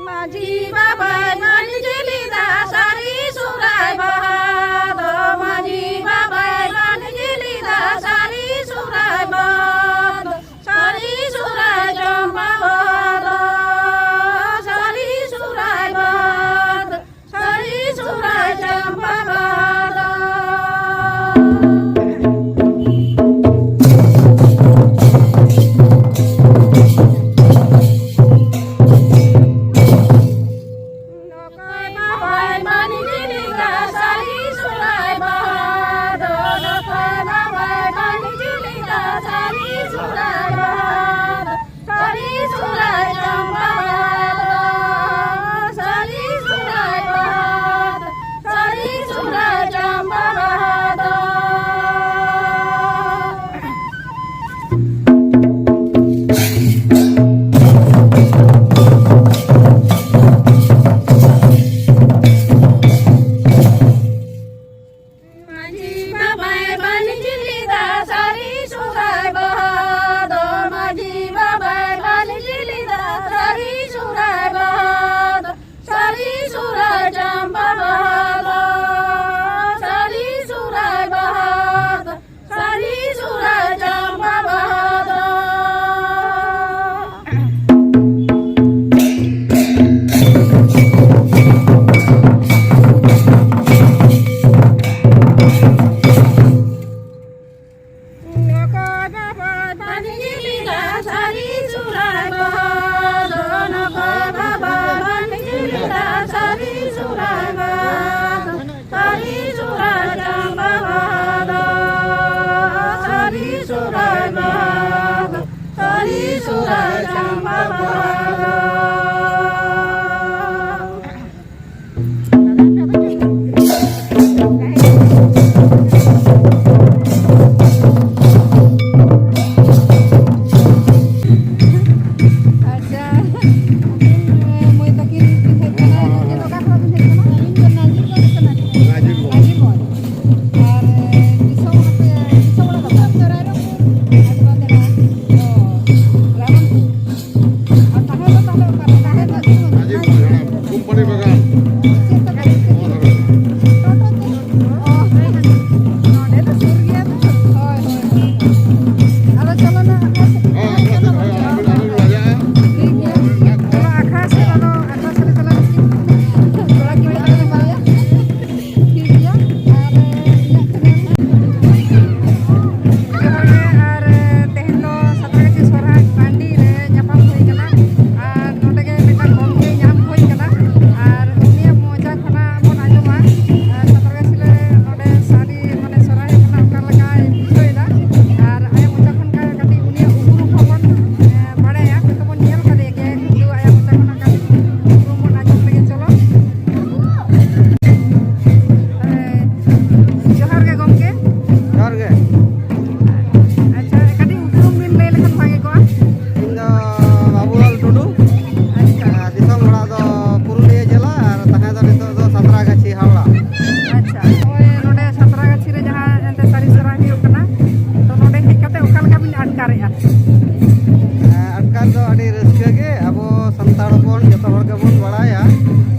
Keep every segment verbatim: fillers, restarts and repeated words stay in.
ᱢᱟᱹᱡᱷᱤ ᱵᱟᱵᱟᱭ ᱢᱟᱹᱞᱤᱡ ᱞᱮᱫᱟ ᱥᱟᱹᱨᱤ ᱥᱚᱦᱨᱟᱭ ᱵᱟᱦᱟ ᱫᱚ, ᱢᱟᱹᱡᱷᱤ ᱵᱟᱵᱟᱭ ᱢᱟᱹᱞᱤᱡ ᱞᱮᱫᱟ ᱥᱟᱹᱨᱤ ᱥᱚᱦᱨᱟᱭ ᱵᱟᱦᱟ ᱫᱚ, ᱥᱟᱹᱨᱤ ᱥᱚᱦᱨᱟᱭ ᱪᱟᱢᱯᱟ ᱵᱟᱦᱟ ᱫᱚ, ᱥᱟᱹᱨᱤ ᱥᱚᱦᱨᱟᱭ ᱵᱟᱦᱟ ᱫᱚ᱾ ᱥᱟᱹᱨᱤ ᱥᱚᱦᱨᱟᱭ ᱪᱟᱢᱯᱟ ᱵᱟᱦᱟ ᱫᱚ᱾ ᱱᱚᱠᱚᱭ ᱵᱟᱵᱟᱭ ᱢᱟᱹᱞᱤᱡ ᱞᱮᱫᱟ ᱥᱟᱹᱨᱤ ᱥᱚᱦᱨᱟᱭ ᱵᱟᱦᱟ ᱫᱚ, ᱱᱚᱠᱚᱭ ᱵᱟᱵᱟᱭ ᱢᱟᱹᱞᱤᱡ ᱞᱮᱫᱟ ᱥᱟᱹᱨᱤ ᱥᱚᱦᱨᱟᱭ ᱵᱟᱦᱟ ᱫᱚ᱾ ᱥᱟᱹᱨᱤ ᱥᱚᱦᱨᱟᱭ ᱪᱟᱢᱯᱟ ᱵᱟᱦᱟ ᱫᱚ, ᱥᱟᱹᱨᱤ ᱥᱚᱦᱨᱟᱭ ᱵᱟᱦᱟ ᱫᱚ, ᱥᱟᱹᱨᱤ ᱥᱚᱦᱨᱟᱭ ᱪᱟᱢᱯᱟ ᱵᱟᱦᱟ ᱫᱚ᱾ ᱢᱟᱹᱡᱷᱤ ᱵᱟᱵᱟᱭ ᱵᱟᱹᱞᱤ ᱪᱤᱞᱤᱫᱟ ᱥᱟᱹᱨᱤ ᱥᱚᱦᱨᱟᱭ ᱵᱟᱦᱟ ᱫᱚ, ᱢᱟᱹᱡᱷᱤ ᱵᱟᱵᱟᱭ ᱵᱟᱹᱞᱤ ᱪᱤᱞᱤᱫᱟ ᱥᱟᱹᱨᱤ ᱥᱚᱦᱨᱟᱭ ᱵᱟᱦᱟ ᱫᱚ, ᱥᱟᱹᱨᱤ ᱥᱚᱦᱨᱟᱭ ᱪᱟᱢᱯᱟ ᱵᱟᱦᱟ ᱫᱚ, ᱥᱟᱹᱨᱤ ᱥᱚᱦᱨᱟᱭ ᱵᱟᱦᱟ ᱫᱚ, ᱥᱟᱹᱨᱤ ᱥᱚᱦᱨᱟᱭ ᱪᱟᱢᱯᱟ ᱵᱟᱦᱟ ᱫᱚ᱾ ᱱᱚᱠᱚᱭ ᱵᱟᱵᱟᱭ ᱵᱟᱹᱞᱤ ᱪᱤᱞᱤᱫᱟ ᱥᱟᱹᱨᱤ ᱥᱚᱦᱨᱟᱭ ᱵᱟᱦᱟ ᱫᱚ, ᱱᱚᱠᱚᱭ ᱵᱟᱵᱟᱭ ᱵᱟᱹᱞᱤ ᱪᱤᱞᱤᱫᱟ ᱥᱟᱹᱨᱤ ᱥᱚᱦᱨᱟᱭ ᱵᱟᱦᱟ ᱫᱚ᱾ ᱥᱟᱹᱨᱤ ᱥᱚᱦᱨᱟᱭ ᱪᱟᱢᱯᱟ ᱵᱟᱦᱟ ᱫᱚ, ᱥᱟᱹᱨᱤ ᱥᱚᱦᱨᱟᱭ ᱵᱟᱦᱟ ᱫᱚ, ᱥᱟᱹᱨᱤ ᱥᱚᱦᱨᱟᱭ ᱪᱟᱢᱯᱟ ᱵᱟᱦᱟ ᱫᱚ᱾ ᱟᱪᱪᱷᱟ, ᱟᱹᱵᱤᱱ, ᱢᱟᱹᱭ ᱛᱟᱹᱠᱤᱱ ᱵᱤᱱ ᱦᱮᱡ ᱠᱟᱱᱟ, ᱪᱮᱫ, ᱚᱠᱟ ᱠᱷᱚᱱ ᱵᱤᱱ ᱦᱮᱡ ᱠᱟᱱᱟ? ᱟᱹᱞᱤᱧ ᱫᱚ ᱱᱟᱡᱤᱨᱜᱚᱸᱡᱽ ᱠᱟᱱᱟᱞᱤᱧ᱾ ᱱᱟᱡᱤᱨᱜᱚᱸᱡᱽ᱾ ᱟᱨ, ᱮ, ᱫᱤᱥᱚᱢ ᱟᱯᱮ, ᱫᱤᱥᱚᱢ ᱚᱲᱟᱜ ᱫᱚ? ᱨᱟᱭᱨᱚᱝᱯᱩᱨ᱾ ᱟᱹᱛᱩ ᱫᱚ ᱨᱟᱭᱨᱚᱝᱯᱩᱨ᱾ ᱵᱟᱵᱩᱞᱟᱞ ᱴᱩᱰᱩ᱾ ᱟᱪᱪᱷᱟ᱾ ᱟᱨ ᱫᱤᱥᱚᱢ ᱚᱲᱟᱜ ᱫᱚ ᱯᱩᱨᱩᱞᱤᱭᱟᱹ ᱡᱮᱞᱟ ᱟᱨ ᱛᱟᱦᱮᱸ ᱫᱚ ᱱᱤᱛᱚᱜ ᱫᱚ ᱥᱟᱸᱛᱨᱟᱜᱟᱹᱪᱷᱤ, ᱦᱟᱣᱲᱟ᱾ ᱟᱪᱪᱷᱟ, ᱱᱚᱜᱼᱚᱭ ᱱᱚᱰᱮ ᱥᱟᱸᱛᱨᱟᱜᱟᱹᱪᱷᱤ ᱨᱮ ᱡᱟᱦᱟᱸ ᱮᱱᱛᱮ ᱥᱟᱹᱨᱤ ᱥᱚᱨᱦᱟᱭ ᱦᱩᱭᱩᱜ ᱠᱟᱱᱟ, ᱛᱚ ᱱᱚᱰᱮ ᱦᱮᱡ ᱠᱟᱛᱮ ᱚᱠᱟ ᱞᱮᱠᱟ ᱵᱤᱱ ᱟᱴᱠᱟᱨᱮᱜᱼᱟ? ᱦᱮᱸ, ᱟᱴᱠᱟᱨ ᱫᱚ ᱟᱹᱰᱤ ᱨᱟᱹᱥᱠᱟᱹ ᱜᱮ᱾ ᱟᱵᱚ ᱥᱟᱱᱛᱟᱲ ᱦᱚᱯᱚᱱ ᱡᱚᱛᱚ ᱦᱚᱲ ᱜᱮᱵᱚᱱ ᱵᱟᱲᱟᱭᱟ,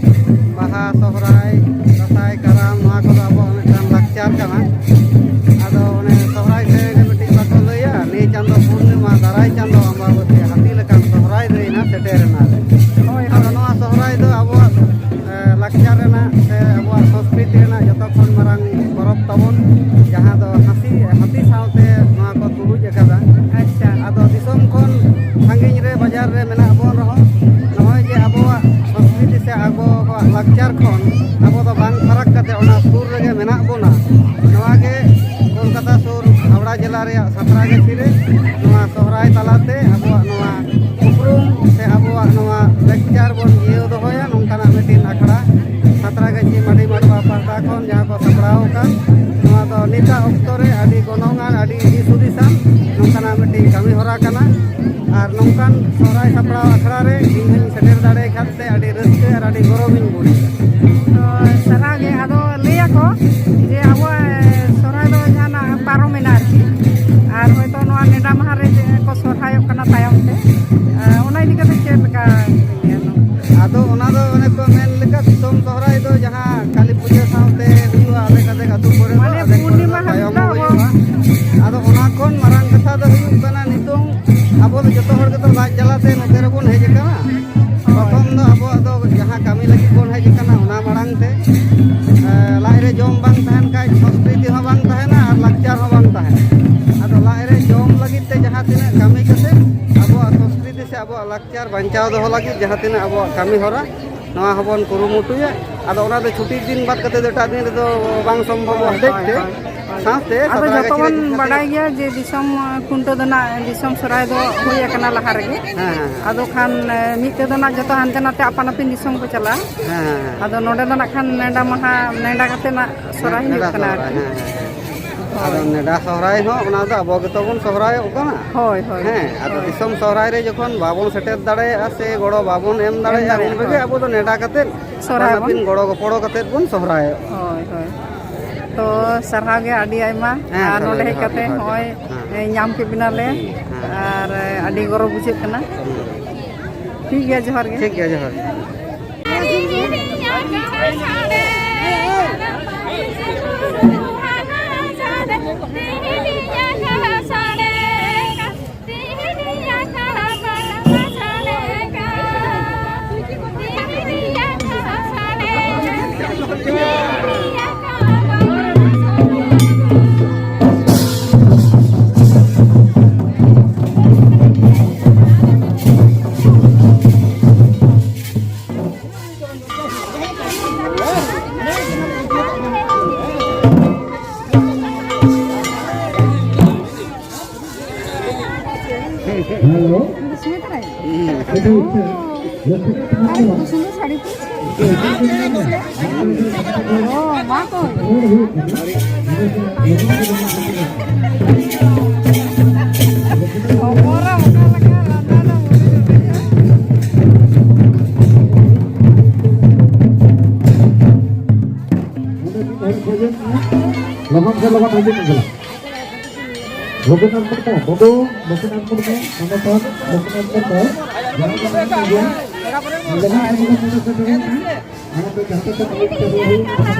ᱵᱟᱦᱟ, ᱥᱚᱦᱨᱟᱭ, ᱫᱟᱸᱥᱟᱭ, ᱠᱟᱨᱟᱢ, ᱱᱚᱣᱟ ᱠᱚᱫᱚ ᱟᱵᱚᱣᱟᱜ ᱢᱤᱫᱴᱟᱝ ᱞᱟᱠᱪᱟᱨ ᱠᱟᱱᱟ᱾ ᱟᱫᱚ ᱚᱱᱮ ᱥᱚᱦᱨᱟᱭ ᱥᱮᱨᱮᱧ ᱨᱮ ᱢᱤᱫᱴᱤᱡ ᱵᱟᱠᱚ ᱞᱟᱹᱭᱟ, "ᱱᱤᱭᱟᱹ ᱪᱟᱸᱫᱚ ᱯᱩᱨᱱᱤᱢᱟ, ᱫᱟᱨᱟᱭ ᱪᱟᱸᱫᱚ ᱟᱢᱵᱟᱵᱚᱛᱤ, ᱦᱟᱹᱛᱤ ᱞᱮᱠᱟᱱ ᱥᱚᱦᱨᱟᱭ ᱫᱟᱹᱭᱱᱟ ᱥᱮᱴᱮᱨᱮᱱᱟ ᱞᱮ᱾" ᱦᱳᱭ, ᱟᱫᱚ ᱦᱳᱭ᱾ ᱱᱚᱣᱟ ᱥᱚᱦᱨᱟᱭ ᱫᱚ ᱟᱵᱚᱣᱟᱜ, ᱮ, ᱞᱟᱠᱪᱟᱨ ᱨᱮᱱᱟᱜ ᱥᱮ ᱟᱵᱚᱣᱟᱜ ᱥᱚᱸᱥᱠᱨᱤᱛᱤ ᱨᱮᱱᱟᱜ ᱡᱚᱛᱚ ᱠᱷᱚᱱ ᱢᱟᱨᱟᱝ ᱯᱚᱨᱚᱵᱽ ᱛᱟᱵᱚᱱ, ᱡᱟᱦᱟᱸ ᱫᱚ ᱦᱟᱹᱛᱤ, ᱦᱟᱹᱛᱤ ᱥᱟᱶᱛᱮ ᱱᱚᱣᱟ ᱠᱚ ᱛᱩᱞᱩᱡ ᱟᱠᱟᱫᱟ᱾ ᱟᱪᱪᱷᱟ᱾ ᱟᱫᱚ ᱫᱤᱥᱚᱢ ᱠᱷᱚᱱ ᱥᱟᱺᱜᱤᱧ ᱨᱮ, ᱵᱟᱡᱟᱨ ᱨᱮ ᱢᱮᱱᱟᱜ ᱵᱚᱱ ᱨᱮᱦᱚᱸ, ᱱᱚᱜᱼᱚᱭ ᱡᱮ ᱟᱵᱚᱣᱟᱜ ᱥᱚᱸᱥᱠᱨᱤᱛᱤ ᱥᱮ ᱟᱵᱚᱣᱟᱜ ᱞᱟᱠᱪᱟᱨ ᱠᱷᱚᱱ ᱟᱵᱚ ᱫᱚ ᱵᱟᱝ ᱯᱷᱟᱨᱟᱠ ᱠᱟᱛᱮ ᱚᱱᱟ ᱥᱩᱨ ᱨᱮᱜᱮ ᱢᱮᱱᱟᱜ ᱵᱚᱱᱟ᱾ ᱱᱚᱣᱟ ᱜᱮ ᱠᱳᱞᱠᱟᱛᱟ ᱥᱩᱨ ᱦᱟᱣᱲᱟ ᱡᱮᱞᱟ ᱨᱮᱭᱟᱜ ᱥᱟᱸᱛᱨᱟᱜᱟᱹᱪᱷᱤ ᱨᱮ ᱱᱚᱣᱟ ᱥᱚᱦᱨᱟᱭ ᱛᱟᱞᱟᱛᱮ ᱟᱵᱚᱣᱟᱜ ᱱᱚᱣᱟ ᱩᱯᱨᱩᱢ ᱥᱮ ᱟᱵᱚᱣᱟᱜ ᱱᱚᱣᱟ ᱞᱟᱠᱪᱟᱨ ᱵᱚᱱ ᱡᱤᱭᱟᱹᱣ ᱫᱚᱦᱚᱭᱟ, ᱱᱚᱝᱠᱟᱱᱟᱜ ᱢᱤᱫᱴᱤᱱ ᱟᱠᱷᱲᱟ ᱥᱟᱸᱛᱨᱟᱜᱟᱹᱪᱷᱤ ᱢᱟᱹᱰᱤ ᱢᱟᱰᱣᱟ ᱯᱟᱦᱴᱟ ᱠᱷᱚᱱ ᱡᱟᱦᱟᱸ ᱠᱚ ᱥᱟᱯᱲᱟᱣ ᱟᱠᱟᱫ, ᱱᱚᱣᱟ ᱫᱚ ᱱᱤᱛᱟᱜ ᱚᱠᱛᱚ ᱨᱮ ᱟᱹᱰᱤ ᱜᱚᱱᱚᱝ ᱟᱱ, ᱟᱹᱰᱤ ᱫᱤᱥ ᱦᱩᱫᱤᱥᱟᱱ ᱱᱚᱝᱠᱟᱱᱟᱜ ᱢᱤᱫᱴᱤᱡ ᱠᱟᱹᱢᱤ ᱦᱚᱨᱟ ᱠᱟᱱᱟ᱾ ᱟᱨ ᱱᱚᱝᱠᱟᱱ ᱥᱚᱦᱨᱟᱭ ᱥᱟᱯᱲᱟᱣ ᱟᱠᱷᱲᱟ ᱨᱮ ᱤᱧ ᱦᱚᱸᱧ ᱥᱮᱴᱮᱨ ᱫᱟᱲᱮ ᱟᱠᱟᱫ ᱛᱮ ᱟᱹᱰᱤ ᱨᱟᱹᱥᱠᱟᱹ ᱟᱨ ᱟᱹᱰᱤ ᱜᱚᱨᱚᱵᱤᱧ ᱵᱩᱡᱽ ᱮᱫᱟ᱾ ᱛᱚ, ᱥᱟᱨᱦᱟᱣ ᱜᱮ᱾ ᱟᱫᱚ ᱞᱟᱹᱭᱟᱠᱚ ᱡᱮ ᱟᱵᱚᱣᱟᱜ ᱥᱚᱦᱨᱟᱭ ᱫᱚ ᱡᱟᱦᱟᱱᱟᱜ ᱯᱟᱨᱚᱢᱮᱱᱟ ᱟᱨᱠᱤ, ᱟᱨ ᱦᱚᱭᱛᱳ ᱱᱚᱣᱟ ᱱᱮᱰᱟ ᱢᱟᱦᱟ ᱨᱮ ᱡᱮ ᱠᱚ ᱥᱚᱦᱨᱟᱭᱚᱜ ᱠᱟᱱᱟ ᱛᱟᱭᱚᱢ ᱛᱮ, ᱟᱨ ᱚᱱᱟ ᱤᱫᱤ ᱠᱟᱛᱮ ᱪᱮᱫ ᱞᱮᱠᱟ ᱵᱤᱱ ᱞᱟᱹᱭᱟ? ᱟᱫᱚ ᱚᱱᱟ ᱫᱚ ᱚᱱᱮ ᱠᱚ ᱢᱮᱱ ᱞᱮᱠᱟ, ᱫᱤᱥᱚᱢ ᱥᱚᱦᱨᱟᱭ ᱫᱚ ᱡᱟᱦᱟᱸ ᱠᱟᱹᱞᱤ ᱯᱩᱡᱟᱹ ᱥᱟᱶᱛᱮ ᱦᱩᱭᱩᱜᱼᱟ ᱟᱫᱷᱮᱠ ᱟᱫᱷᱮᱠ ᱟᱹᱛᱩ ᱠᱚᱨᱮ ᱫᱚ, ᱢᱟᱱᱮ ᱟᱫᱷᱮᱠ ᱠᱚᱨᱮ ᱫᱚ ᱯᱩᱨᱱᱤᱢᱟ ᱦᱟᱹᱵᱤᱡ ᱛᱟᱭᱚᱢ ᱫᱚ ᱦᱚᱸ ᱟᱵᱚ ᱦᱩᱭᱩᱜᱼᱟ᱾ ᱟᱫᱚ ᱚᱱᱟ ᱠᱷᱚᱱ ᱢᱟᱨᱟᱝ ᱠᱟᱛᱷᱟ ᱫᱚ ᱦᱩᱭᱩᱜ ᱠᱟᱱᱟ, ᱱᱤᱛᱚᱝ ᱟᱵᱚ ᱫᱚ ᱡᱚᱛᱚ ᱦᱚᱲ ᱜᱮᱛᱚ ᱞᱟᱡ ᱡᱟᱞᱟᱛᱮ ᱱᱚᱛᱮ ᱨᱮᱵᱚᱱ ᱦᱮᱡ ᱟᱠᱟᱱᱟ᱾ ᱦᱳᱭ᱾ ᱯᱨᱚᱛᱷᱚᱢ ᱫᱚ ᱟᱵᱚᱣᱟᱜ ᱫᱚ ᱡᱟᱦᱟᱸ ᱠᱟᱹᱢᱤ ᱞᱟᱹᱜᱤᱫ ᱵᱚᱱ ᱦᱮᱡ ᱟᱠᱟᱱᱟ, ᱚᱱᱟ ᱢᱟᱲᱟᱝ ᱛᱮ, ᱮ, ᱞᱟᱡ ᱨᱮ ᱡᱚᱢ ᱵᱟᱝ ᱛᱟᱦᱮᱱ ᱠᱷᱟᱡ ᱥᱚᱸᱥᱠᱨᱤᱛᱤ ᱦᱚᱸ ᱵᱟᱝ ᱛᱟᱦᱮᱱᱟ ᱟᱨ ᱞᱟᱠᱪᱟᱨ ᱦᱚᱸ ᱵᱟᱝ ᱛᱟᱦᱮᱱᱟ᱾ ᱟᱫᱚ ᱞᱟᱡ ᱨᱮ ᱡᱚᱢ ᱞᱟᱹᱜᱤᱫ ᱛᱮ ᱡᱟᱦᱟᱸ ᱛᱤᱱᱟᱹᱜ ᱠᱟᱹᱢᱤ ᱠᱟᱛᱮ ᱟᱵᱚᱣᱟᱜ ᱥᱚᱸᱥᱠᱨᱤᱛᱤ ᱥᱮ ᱟᱵᱚᱣᱟᱜ ᱞᱟᱠᱪᱟᱨ ᱵᱟᱧᱪᱟᱣ ᱫᱚᱦᱚ ᱞᱟᱹᱜᱤᱫ ᱡᱟᱦᱟᱸ ᱛᱤᱱᱟᱹᱜ ᱟᱵᱚᱣᱟᱜ ᱠᱟᱹᱢᱤ ᱦᱚᱨᱟ, ᱱᱚᱣᱟ ᱦᱚᱸᱵᱚᱱ ᱠᱩᱨᱩᱢᱩᱴᱩᱭᱟ᱾ ᱟᱫᱚ ᱚᱱᱟ ᱫᱚ ᱪᱷᱩᱴᱤ ᱫᱤᱱ ᱵᱟᱫ ᱠᱟᱛᱮ ᱫᱚ ᱮᱴᱟᱜ ᱫᱤᱱ ᱨᱮᱫᱚ ᱵᱟᱝ ᱥᱚᱢᱵᱷᱚᱵᱚᱜ ᱦᱚᱛᱮᱡ ᱛᱮ, ᱥᱟᱶᱛᱮ ᱟᱫᱚ ᱥᱟᱸᱛᱨᱟᱜᱟᱹᱪᱷᱤ ᱡᱚᱛᱚ ᱨᱮ ᱵᱚᱱ ᱡᱟᱦᱟᱸ ᱵᱟᱰᱟᱭ ᱛᱤᱱᱟᱹᱜ ᱜᱮᱭᱟ ᱡᱮ ᱫᱤᱥᱚᱢ ᱠᱷᱩᱱᱴᱟᱹᱣ ᱫᱚ ᱱᱟᱜ ᱫᱤᱥᱚᱢ ᱥᱚᱨᱦᱟᱭ ᱫᱚ ᱦᱩᱭ ᱟᱠᱟᱱᱟ ᱞᱟᱦᱟ ᱨᱮᱜᱮ᱾ ᱦᱮᱸ, ᱦᱮᱸ, ᱦᱮᱸ᱾ ᱟᱫᱚ ᱠᱷᱟᱱ, ᱮ, ᱢᱤᱫ ᱛᱮᱫᱚ ᱱᱟᱜ ᱡᱚᱛᱚ ᱦᱟᱱᱛᱮ ᱱᱟᱛᱮ ᱟᱯᱟᱱ ᱟᱹᱯᱤᱱ ᱫᱤᱥᱚᱢ ᱠᱚ ᱪᱟᱞᱟᱜᱼᱟ᱾ ᱦᱮᱸ, ᱦᱮᱸ, ᱦᱮᱸ᱾ ᱟᱫᱚ ᱱᱚᱰᱮ ᱫᱚ ᱱᱟᱜ ᱠᱷᱟᱱ ᱱᱮᱰᱟ ᱢᱟᱦᱟ, ᱱᱮᱰᱟ ᱠᱟᱛᱮ ᱱᱟᱜ ᱥᱚᱨᱦᱟᱭ ᱦᱩᱭᱩᱜ ᱱᱮᱰᱟ ᱠᱟᱱᱟ ᱥᱚᱨᱦᱟᱭ, ᱟᱨᱠᱤ᱾ ᱦᱮᱸ, ᱦᱮᱸ, ᱦᱮᱸ᱾ ᱟᱫᱚ ᱦᱳᱭ᱾ ᱱᱮᱰᱟ ᱥᱚᱦᱨᱟᱭ ᱦᱚᱸ ᱚᱱᱟ ᱫᱚ ᱟᱵᱚ ᱜᱮᱛᱚ ᱵᱚᱱ ᱥᱚᱦᱨᱟᱭᱚᱜ ᱠᱟᱱᱟ᱾ ᱦᱳᱭ, ᱦᱳᱭ᱾ ᱦᱮᱸ, ᱟᱫᱚ ᱦᱳᱭ᱾ ᱫᱤᱥᱚᱢ ᱥᱚᱦᱨᱟᱭ ᱨᱮ ᱡᱚᱠᱷᱚᱱ ᱵᱟᱵᱚᱱ ᱥᱮᱴᱮᱨ ᱫᱟᱲᱮᱭᱟᱜᱼᱟ ᱥᱮ ᱜᱚᱲᱚ ᱵᱟᱵᱚᱱ ᱮᱢ ᱮᱢ ᱫᱟᱲᱮᱭᱟᱜᱼᱟ, ᱫᱟᱲᱮᱭᱟᱜᱼᱟ, ᱩᱱ ᱨᱮᱜᱮ ᱦᱳᱭ᱾ ᱟᱵᱚ ᱫᱚ ᱱᱮᱰᱟ ᱠᱟᱛᱮᱫ ᱥᱚᱦᱨᱟᱭ ᱵᱚᱱ ᱟᱯᱟᱱ ᱟᱹᱯᱤᱱ ᱜᱚᱲᱚ ᱜᱚᱯᱚᱲᱚ ᱠᱟᱛᱮᱫ ᱵᱚᱱ ᱥᱚᱦᱨᱟᱭᱚᱜᱼᱟ᱾ ᱦᱳᱭ, ᱦᱳᱭ᱾ ᱛᱚ ᱥᱟᱨᱦᱟᱣ ᱜᱮ ᱟᱹᱰᱤ ᱟᱭᱢᱟ᱾ ᱦᱮᱸ, ᱟᱨ ᱥᱟᱨᱦᱟᱣ, ᱱᱚᱰᱮ ᱦᱮᱡ ᱡᱚᱦᱟᱨ, ᱠᱟᱛᱮ ᱡᱚᱦᱟᱨ, ᱦᱚᱸᱜᱼᱚᱭ, ᱡᱚᱦᱟᱨ᱾ ᱦᱮᱸ᱾ ᱧᱟᱢ ᱠᱮᱫ ᱵᱤᱱᱟᱞᱮ᱾ ᱦᱮᱸ᱾ ᱟᱨ ᱟᱹᱰᱤ ᱜᱚᱨᱚᱵᱽ ᱵᱩᱡᱷᱟᱹᱜ ᱠᱟᱱᱟ᱾ ᱦᱮᱸ᱾ ᱴᱷᱤᱠ ᱜᱮᱭᱟ, ᱡᱚᱦᱟᱨ ᱜᱮ᱾ ᱴᱷᱤᱠ ᱜᱮᱭᱟ, ᱡᱚᱦᱟᱨ᱾ হ্যালো। এটা হচ্ছে লোকেশন। আরে, খুব সুন্দর শাড়ি পরেছে। ও, মা কই? খবর ওটা লাগা, রান্না না বলে দেবে। ᱞᱚᱜᱚᱱ ᱥᱮ ᱞᱚᱜᱚᱱ ᱦᱤᱡᱩᱜ ᱢᱮ ᱪᱟᱞᱟᱜ᱾ ᱵᱟᱹᱵᱩ ᱱᱟᱢᱵᱟᱨ ᱠᱚ, ᱵᱟᱹᱵᱩ, ᱵᱟᱹᱵᱩ ᱱᱟᱢᱵᱟᱨ ᱠᱚ, ᱱᱚᱰᱮ ᱠᱷᱚᱱ, ᱵᱟᱹᱵᱩ ᱱᱟᱢᱵᱟᱨ ᱠᱚ, ᱡᱟᱦᱟᱸᱭ ᱠᱚ ᱢᱮᱱᱟᱜ ᱠᱚ ᱜᱮᱭᱟ, ᱞᱚᱜᱚᱱ ᱥᱮ ᱞᱚᱜᱚᱱ ᱱᱚᱰᱮ ᱥᱮᱴᱮᱨᱚᱜ ᱢᱮ᱾ ᱟᱨ ᱟᱯᱮ ᱡᱟᱦᱟᱸ ᱛᱮᱯᱮ ᱠᱚᱢᱤᱴᱤ ᱠᱟᱹᱢᱤ ᱦᱩᱭᱩᱜ ᱠᱟᱱᱟ,